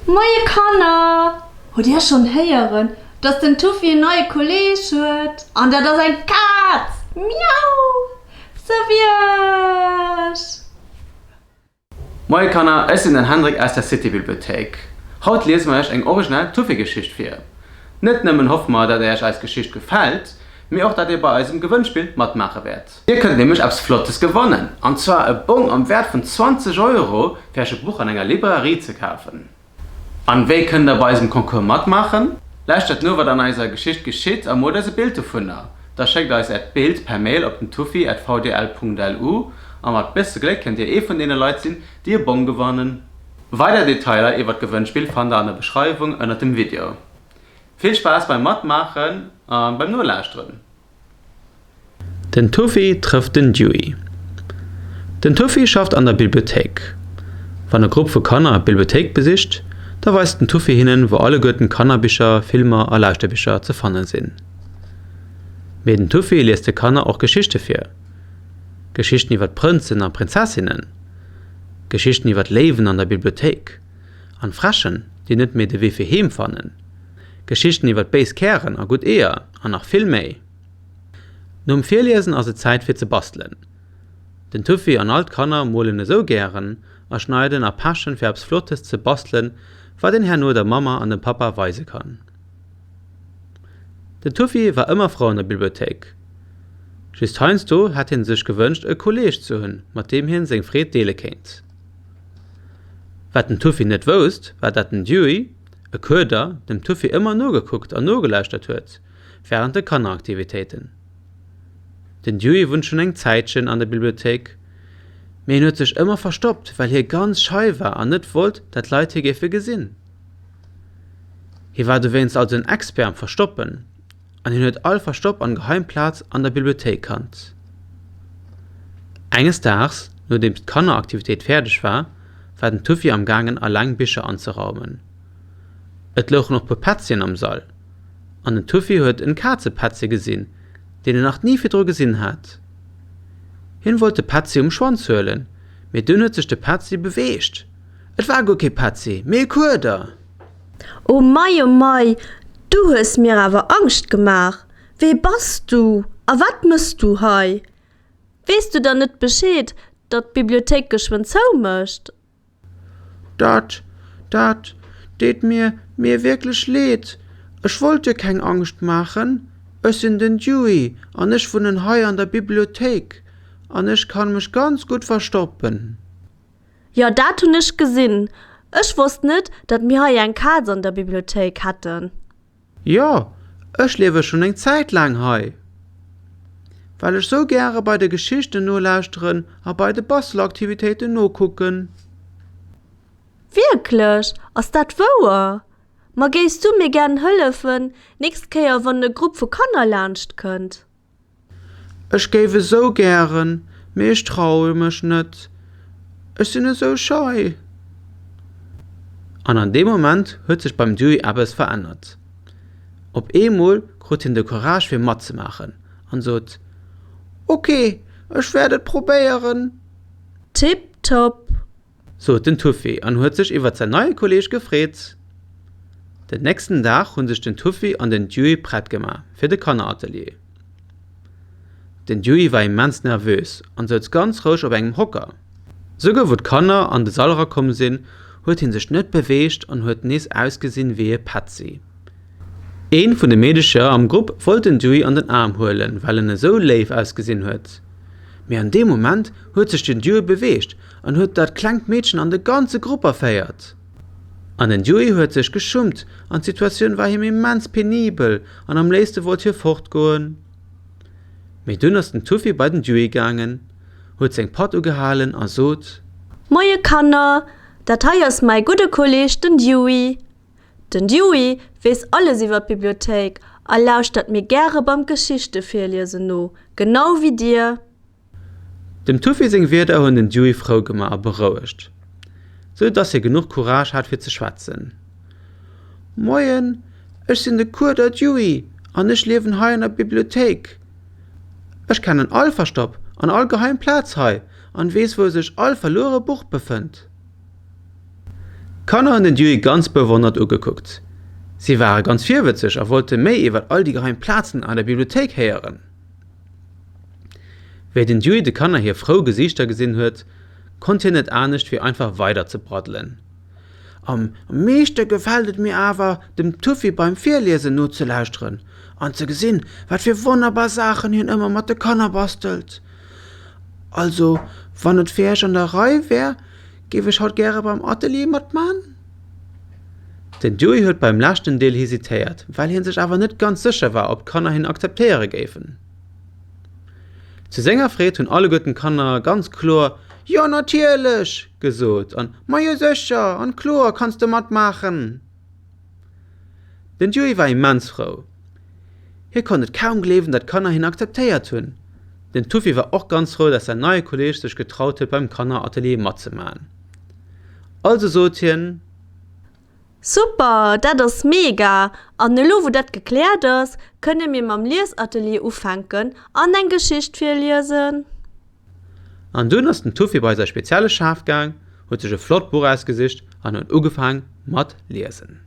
Moie Kanner! Hutt dir schonn héieren, dass den Tuffi en neie Kolleeg huet? An dat ass eng Kaz! Miau! Sou wéi ech! Moie Kanner, ech sinn den Hendrik aus der City-Bibliothéik. Haut liese mer iech eng originell Tuffi-Geschicht vir. Net nëmmen hoffe mer, dat iech eis Geschicht gefält, mee och dat dir bei eisem Gewënnspill matmaache wäert. Dir kënnt nämlech eppes Flottes gewannen, an zwar e Bong am Wäert vun 20 Euro fir iech e Buch an enger Librairie ze kafen. An wéi kënnt der bei eisem Concours matmaachen? Lauschtert no wat an eiser Geschicht geschitt a moolt eis e Bild dovunner. Da schéckt eis äert Bild per Mail op den tufi@vdl.lu a mat bësse Gléck kënnt dir ee vun deene Leit sinn, déi e Bong gewannen. Weider Detailer iwwert d'Gewënnspill fannt der an der Beschreiwung ënnert dem Video. Vill Spaass beim Matmaachen a beim Nolauschteren! Den Tuffy trëfft den Dewey. Den Tuffy schafft an der Bibliothéik. Wann e Grupp vu Kanner d'Bibliothéik besicht, da weist den Tuffy hinnen, wou alleguerten d'Kannerbicher, Filmer a Lauschterbicher ze fanne sinn. Mee den Tuffy liest de Kanner och Geschichte vir. Geschichten iwwer Prënzen a Prinzessinnen. Geschichten iwwer Léiwen an der Bibliothéik. An Fräschen, déi net méi de Wee fir heem fannen. Geschichten iwwert béis Kären a gutt Eeër an nach vill méi. Nom Virliesen ass et Zäit fir ze bastelen. Den Tuffy an all d'Kanner molen esou gären a schneiden a pechen fir eppes Flottes ze bastelen wat een herno der Mamma an dem Pappa weise kann. Den Tuffy war ëmmer frou an der Bibliothéik. Just heiansdo hätt hien sech gewënscht e Kolleeg ze hunn mat deem hien seng Freed deele kéint. Wat den Tuffy net wousst war dat den Dewey, e Kueder, dem Tuffy ëmmer nogekuckt an nogelauschtert huet wärend de Kanneraktivitéiten. Den Dewey wunnt schonn eng Zäitchen an der Bibliothéik, mee hien huet sech ëmmer verstoppt, well hie ganz schei war an net wollt, dat d'Leit hie géife gesinn. Hie war dowéinst also en Expert am Verstoppen an hien huet all Verstopp an geheim Plaz an der Bibliothéik kannt. Enges Daags, nodeems d'Kanneraktivitéit fäerdeg war, war den Tuffy am gaangen alleng Bicher anzeraumen. Et louchen och puer Petzien am Sall, an den Tuffy huet en Kazepetzje gesinn, deen en nach ni virdru gesinn hat. Hien wollt de Petzi um Schwanz huelen, mee dunn huet sech de Petzi beweegt. Et war guer kee Petzi, mee e Kueder! O mei, o mei, du hues mir awer Angscht gemaach! Wee bass du a wat mëss du hei? Weess du dann net Bescheed, datt d'Bibliothéik geschwënn zoumécht? Dat, dat deet mir, mir wierklech leed. Ech wollt dir keng Angscht maachen. Ech sinn den Dewey an ech wunnen hei an der Bibliothéik an ech kann mech ganz gutt verstoppen. Jo, dat hunn ech gesinn. Ech wosst net, datt mir hei eng Kaz an der Bibliothéik hätten. Jo, ech liewe schonn eng Zäit laang hei. Well ech sou gäre bei de Geschichten nolauschteren a bei de Bastelaktivitéiten nokucken. Wierklech? Ass dat wouer? Ma géifs du mir gären hëllefen, nächst Kéier wann e Grupp vu Kanner laanscht kënnt? Ech géif esou gären, mee ech traue mech net. Ech sinn esou schei. An an deem Moment huet sech beim Dewey eppes verännert. Op eemol krut hien de Courage fir matzemaachen an sot, Ok, ech wäert et probéieren. Tiptop! Sot den Tuffy an huet sech iwwert säin neie Kolleeg gefreet. Den nächsten Dag hunn sech den Tuffy an den Dewey prett gemaach fir de Kanneratelier. Den Dewey war immens nervös an souz ganz roueg op engem Hocker. Souguer wou d'Kanner an de Sall erakomm sinn, huet hien sech net beweegt an huet nees ausgesinn wéi e Petzi. Een vun de Meedecher am Grupp wollt den Dewey an den Aarm huelen, well en esou léif ausgesinn huet. Mee an deem Moment huet sech den Dewey beweegt an huet dat klengt Meedchen an de ganze Grupp erféiert. An den Dewey huet sech geschummt an d'Situatioun war him immens penibel an am léifste wollt hie fortgoen. Mee dunn ass den Tuffy bei den Dewey gaangen, huet seng Patt ugehalen a sot. Moie Kanner, dat hei ass mäi gudde Kolleeg den Dewey. Den Dewey weess alles iwwer d'Bibliothéik a lauschtert mir gäre beim Geschichte virliesen no, genau wéi dir. Dem Tuffy seng Wierder hunn den Dewey frou gemaach a berouegt, sou dass hie genuch Courage hat fir ze schwätzen. Moien, ech sinn de Kueder Dewey an ech liewen hei an der Bibliothéik. Ech kennen all Verstopp an all geheim Plaz hei an weess wou sech all verluere Buch befënnt. D'Kanner hunn den Dewey ganz bewonnert ugekuckt. Si ware ganz virwëtzeg a wollte méi iwwer all déi geheim Plazen an der Bibliothéik héieren. Wéi den Dewey de Kanner hir frou Gesiichter gesinn huet, konnt hien net anescht wéi einfach weider ze braddelen. Am meeschte gefält et mir awer, dem Tuffy beim Virliesen nozelauschteren an ze gesinn, wat fir wonnerbar Saachen hien ëmmer mat de Kanner bastelt. Also, wann et fir iech an der Rei wär, géif ech haut gäre beim Atelier matman. Den Dewey huet beim leschten Deel hesitéiert, well hien sech awer net ganz sécher war, ob d'Kanner hien akzeptéiere géifen. Zu senger Freed hunn alleguerten d'Kanner ganz kloer Jo natierlech! gesot an Majo sécher an kloer kanns de matmaachen! Den Dewey war immens frou. Hie konnt et kaum gleewen, datt d'Kanner hien akzeptéiert hunn. Den Tuffy war och ganz frou, datt säin neie Kolleeg sech getraut huet beim Kanneratelier matzemaachen. Also sot hien. Super, dat ass mega! An elo wou dat gekläert ass, kënne mir mam Liesatelier ufänken an eng Geschicht virliesen. An dunn ass den Tuffy bei säi spezielle Schaf gaang, huet sech e flott Buch ausgesicht an huet ugefaang mat liesen.